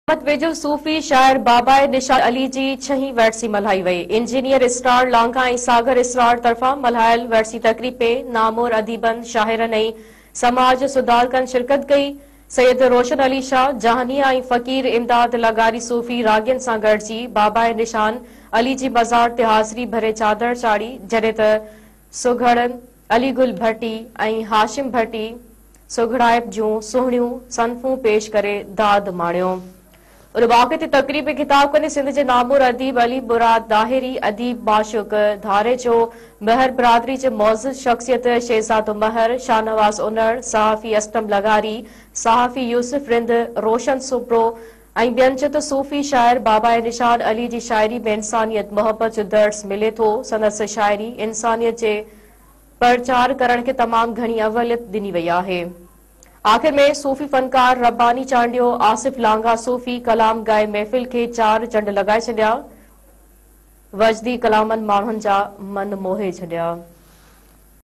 محمد ويجهو صوفي شاعر باباء نشان علي جي ڇهين ورسي ملهائي وئي. انجنيئر اسرار لانگاهه ۽ ساگر اسرار طرفان ملهايل ورسي تقريب ۾ نامور اديبن، شاعرن ۽ سماج سڌارڪن شرڪت ڪئي. سيد روشن علي شاهه جهانيان ۽ فقير امداد لغاري صوفي راڳين سان گڏجي باباء نشان علي جي مزار تي حاضري ڀري چادر چاڙهي، جڏهن ته سگهڙن علي گل ڀٽي ۽ هاشم ڀٽي سگهڙائپ جون سهڻيون صنفون پيش ڪري داد ماڻيو. ان موقعي تي تقريب ۾ خطاب ڪندي سنڌ جي نامور اديب علي مراد ڏاهري، اديب معشوق ڌاريجو، مهر برادري جي معزز شخصيت شهزادو مهر، شاهنواز انڙ، صحافي اسلم لغاري، صحافي يوسف رند، روشن سومرو ۽ ٻين چيو ته صوفي شاعر باباء نشان علي جي شاعري ۾ انسانيت، محبت جو درس ملي ٿو، سندس شاعري انسانيت جي پرچار ڪرڻ کي تمام گهڻي اوليت ڏني وئي آهي. آخر ۾ صوفي فنڪار رباني چانڊيو، آصف لانگاهه صوفي ڪلام ڳائي محفل کي چار چنڊ لڳائي ڇڏيا. وجدي ڪلامن ماڻهن جا من موهي ڇڏيا.